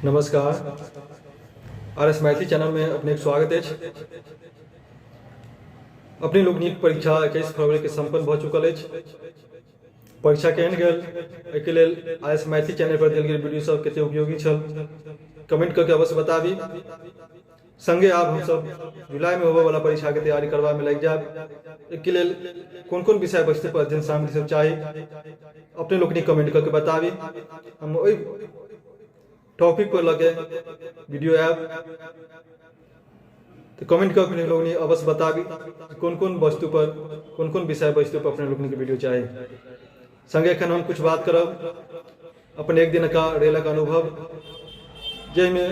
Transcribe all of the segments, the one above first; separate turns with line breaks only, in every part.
नमस्कार, R S Maithili चैनलमे अपनेक स्वागत अछि। अपने लोकनिक परीक्षा 21 फरवरीके सम्पन्न भऽ चुकल अछि। परीक्षा केहन गेल, एहिके लेल आर एस मैथिली चैनल पर देल गेल वीडियो सब कते उपयोगी छल कमेंट करके अवश्य बताबी। संगे आब हमसब जुलाई में होबयवला परीक्षा के तैयारी करबा में लागि जायब। एहिके लेल कोन कोन विषय वस्तु पर अध्ययन सामग्री सब चाही अपने लोकनि कमेंट करके बताबी, हम ओहि टॉपिक पर लऽ के वीडियो आयब। तऽ कमेंट कऽ अपने लोकनि अवश्य बताबी कोन कोन वस्तु पर कोन कोन विषय वस्तु पर अपने लोकनिके वीडियो चाही। संगे एखन हम किछु बात करब अपन एक दिनका रेलक अनुभव, जाहिमे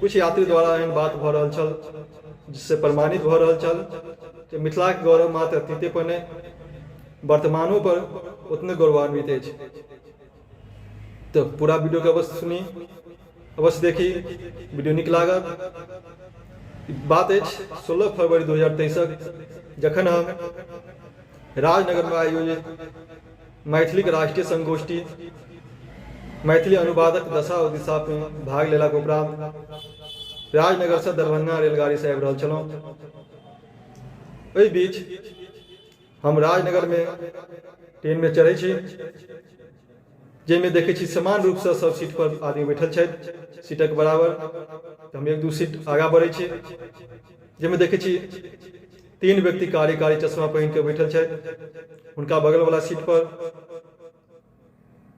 किछु यात्री द्वारा एहन बात भऽ रहल छल जिससे प्रमाणित भऽ रहल छल जे मिथिलाके गौरव मात्र अतीते पर नहि वर्तमानो पर उतने गौरवान्वित अछि। तऽ पूरा वीडियोके अवश्य सुनी, अवश्य देखी, वीडियो नीक लागत। बात अछि 16 फरवरी 2023, जखन हम राजनगरमे आयोजित मैथिलीके राष्ट्रीय संगोष्ठी मैथिली अनुवादक दशा ओ दिशामे भाग लेलाके उपरांत राजनगरसँ दरभंगा रेलगाड़ीसँ आबि रहल छलहुँ। एहि बीच हम राजनगरमे ट्रेनमे चढ़ै छी, जाहिमे देखै छी समान रूपसँ सब सीट पर आदमी बैठल छथि सीटक बराबर। तऽ हम एक दू सीट आगाँ बढ़ै छी, जाहिमे देखै छी 3 व्यक्ति कारी कारी चश्मा पहिन के बैठल छथि। हुनका बगलवला सीट पर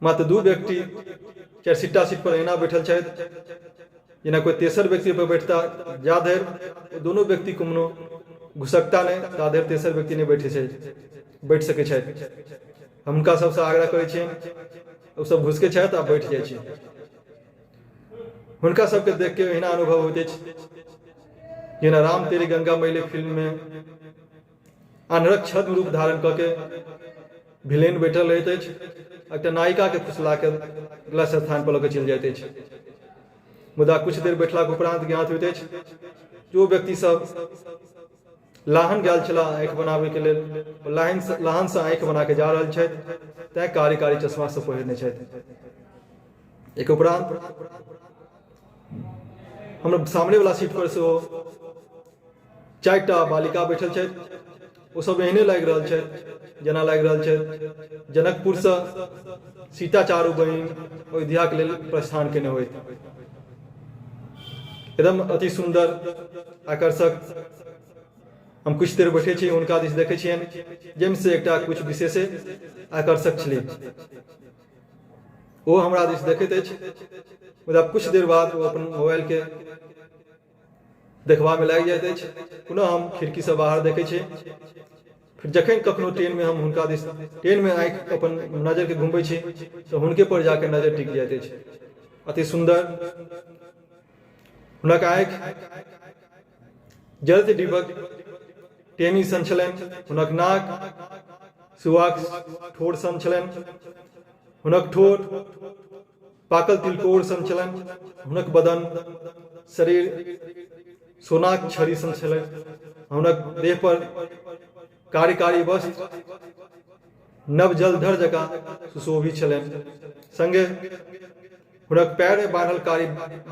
मात्र 2 व्यक्ति 4 सीटा सीट पर एना बैठल छथि जेना कोई तेसर व्यक्ति पर बैठता, जा धरि दोनों व्यक्ति कोनो घुसकता नहि ता धरि तेसर व्यक्ति नहि बैठे छै, बैठ सकै छथि। हम हुनका सबसँ आग्रह करै छियनि, ओ सब घुसकै छथि आ बैठ जाइ छै। हुनका सबके देख के एहिना अनुभव होइत अछि जेना राम तेरी गंगा मैले फिल्ममे आन्हरक छद्म रूप धारण कऽ के विलेन बैठल रहैत अछि, एकटा नायिकाके फुसला के गलत स्थान पर लऽ के चलि जाइत अछि। मुदा कुछ देर बैठलाके उपरांत ज्ञात होइत अछि जे ओ व्यक्ति सब लाहन गेल छलाह आँखि बनाबैके लेल, लाहनसँ आँखि बना के जा रहल छथि, तैँ कारी कारी चश्मा सब पहिरने छथि। एक उपरांत हमरा सामने वाला सीट पर सेहो 4टा बालिका बैठल छथि। ओ सब एहने लागि रहल छथि जेना लागि रहल छथि जनकपुरसँ सीता चारू बहिन अयोध्याके लेल प्रस्थान केने होइत। एकदम अति सुन्दर आकर्षक। हम कुछ देर बैठे छी, हुनका दिस देखै छियनि, जाहिमे से एकटा कुछ विशेषे आकर्षक छलै। ओ हमरा दिस देखैत अछि, मुदा कुछ देर बाद ओ अपन मोबाइलके देखबामे लागि जाइत अछि। पुनः हम खिड़कीसँ बाहर देखै छी। फेर जखन कखनो ट्रेनमे हम हुनका दिस ट्रेनमे आँखि अपन नजरके घुमबै छी तऽ हुनके पर जाके नजर टिक जाइत अछि। अति सुन्दर हुनक आँखि जल्द डिबक टेमी सन छलनि, हुनक नाक सुआक ठोर सन छलनि, हुनक ठोर पाकल तिलकोर सन छलनि, हुनक बदन शरीर सोनाक छड़ी सन छलनि, हुनक देह पर कारी कारी वस्त्र नव जलधर जकाँ सुशोभित छलनि, संगे हुनक पैरमे बान्हल कारी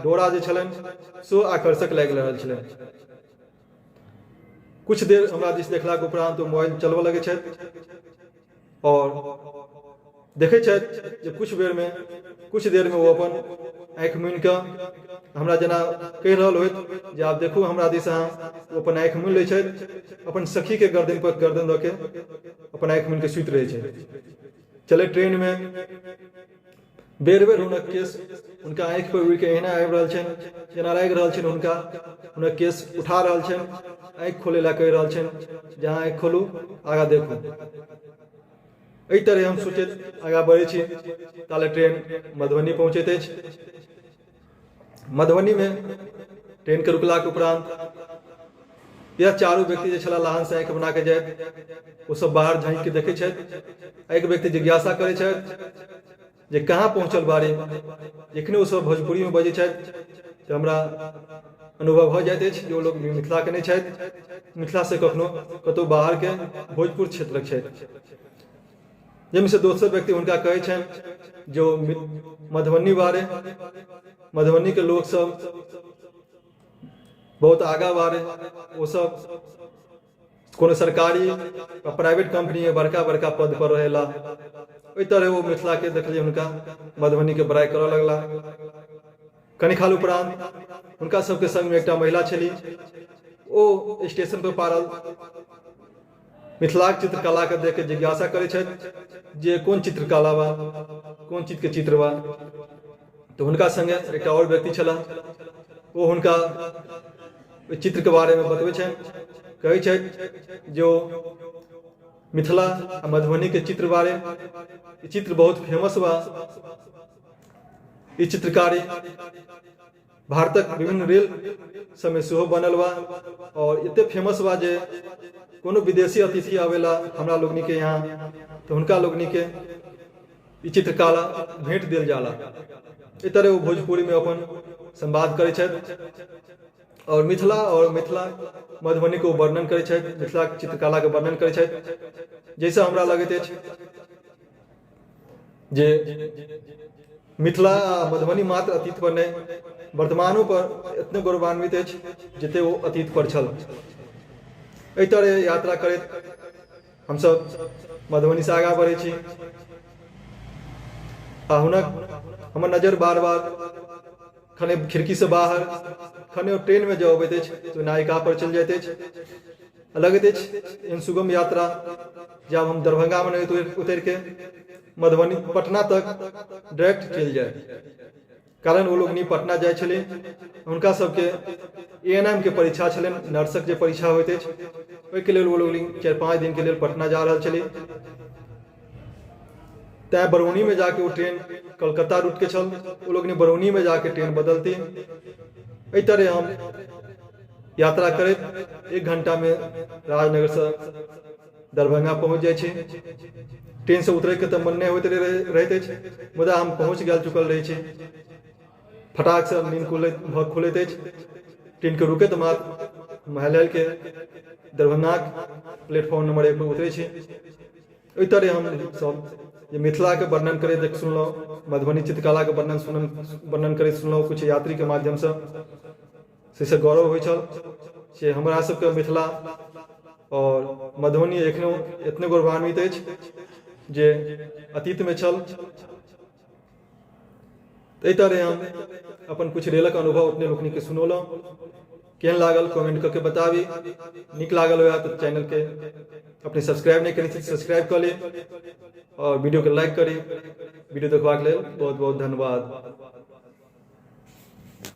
डोरा जे छलनि सेहो आकर्षक लागि रहल छलनि। कुछ देर हमरा दिस देखलाके उपरान्त ओ मोबाइल चलबऽ लगै छथि आओर देखै छथि जे कुछ बेरमे कुछ देरमे ओ अपन आँखि मुनि कऽ हमरा जेना कहि रहल होइत जे आब देखू हमरा दिस अहाँ। ओ अपन आँखि मुनि लै छथि, अपन सखीके गर्दन पर गर्दन दऽ के अपन आँखि मुनि कऽ सुति रहै छथि। चलै ट्रेनमे बेर बेर हुनक केश हुनका आँखि पर उड़ि कऽ एहिना आबि रहल छनि जेना लागि रहल छनि हुनका हुनक केश उठा रहल छनि, आँखि खोलै लए कहि रहल छनि जे अहाँ आँखि खोलू, आगाँ देखू। एहि तरहे हम सोचैत आगाँ बढ़ै छी ताले ट्रेन मधुबनी पहुँचैत अछि। मधुबनीमे ट्रेनके रुकलाके उपरान्त यह चारू व्यक्ति जे छलाह लाहनसँ आँखि बना कऽ जाइत ओ सब बाहर झाँकि कऽ देखै छथि। एक व्यक्ति जिज्ञासा करै छथि जे कहाँ पहुँचल बारी। जखने ओ सब भोजपुरीमे बजै छथि तऽ हमरा अनुभव भऽ जाइत अछि जे ओ लोक मिथिलाके नहि छथि, मिथिलासँ कखनो कतहु बाहरके भोजपुर क्षेत्रक छथि। जाहिमे से दोसर व्यक्ति हुनका कहै छनि जे ओ मधुबनी बारे। मधुबनीके लोकसभ बहुत आगाँ बारे ओसभ कोनो सरकारी वा प्राइवेट कम्पनीमे बड़का बड़का पद पर रहेला। ओहि तरहे ओ मिथिलाके देखलियै हुनका मधुबनीके बड़ाइ करऽ लगला। कनी काल उपरान्त हुनका सबके संगमे एकटा महिला छली, ओ स्टेशन पर पारल मिथिलाक चित्रकलाके देख के जिज्ञासा करै छथि जे कोन चित्रकला बा, कोन चीजके चित्र बा। तऽ हुनका संगे एकटा आओर व्यक्ति छलाह, ओ हुनका ओहि चित्रके बारेमे बतबै छनि, कहै छथि जे ओ मिथिला आ मधुबनीके चित्र बारे, ई चित्र बहुत फेमस बा, ई चित्रकारी भारतक विभिन्न रेल सबमे सेहो बनल बा और एते फेमस बा जे कोनो विदेशी अतिथि आवेला हमरा लोगनी के यहाँ तऽ हुनका लोगनी के ई चित्रकला भेंट देल जाला। एहि तरह ओ भोजपुरीमे अपन संवाद करै छथि और मिथिला और मिथिला मधुबनीके ओ वर्णन करै छथि, मिथिलाके चित्रकलाके वर्णन करै छथि, जाहिसँ हमरा लगैत अछि जे मिथिला आ मधुबनी मात्र अतीत पर नहि वर्तमानो पर एतने गौरवान्वित अछि जते ओ अतीत पर छल। एहि तरहे यात्रा करैत हमसब मधुबनीसँ आगाँ बढ़ै छी आ हुनक हमर नजर बार बार खने खिड़कीसँ बाहर खने ओ ट्रेनमे जँ अबैत अछि तऽ नायिका पर चलि जाइत अछि। लगैत अछि एहन सुगम यात्रा जे आब हम दरभंगामे नहि उतरिके मधुबनी पटना तक डायरेक्ट चलि जाय, कारण ओ लोकनि पटना जाइ छलै, हुनका सबके ए एन एम के परीक्षा छलनि, नर्सक जे परीक्षा होइत अछि ओहिके लेल ओ लोकनि 4-5 दिनके लेल पटना जा रहल छलै। तैँ बरौनीमे जाके ओ ट्रेन कलकत्ता रूटके छल, ओ लोकनि बरौनीमे जाके ट्रेन बदलती। एहि तरहे हम यात्रा करैत 1 घंटामे राजनगरसँ दरभंगा पहुँच जाइ छी। ट्रेनसँ उतरैके तऽ मन नहि होइत रहैत अछि, मुदा हम पहुँच गेल चुकल रहै छी। फटाकसँ नींद खुलैत खुलैत अछि, ट्रेनके रुकैत मात्र हम हेल हेलके दरभंगाक प्लेटफॉर्म नंबर 1 पर उतरै छी। ओहि तरहे हम सब जे मिथिलाके वर्णन करैत सुनलहुँ, मधुबनी चित्रकलाके वर्णन करैत सुनलहुँ किछु यात्रीके माध्यमसँ, से गौरव होइ छल से हमरा सबके मिथिला आओर मधुबनी एखनो एतने गौरवान्वित अछि जे अतीतमे छल। एहि तरहे हम अपन किछु रेलक अनुभव अपने लोकनिके सुनौलहुँ। केहन लागल कमेंट कऽ के बताबी, नीक लागल हुए तऽ चैनलके अपने सब्सक्राइब नहि करै छी सब्सक्राइब कऽ ली और वीडियोके लाइक करी। वीडियो देखबाक लेल बहुत बहुत धन्यवाद।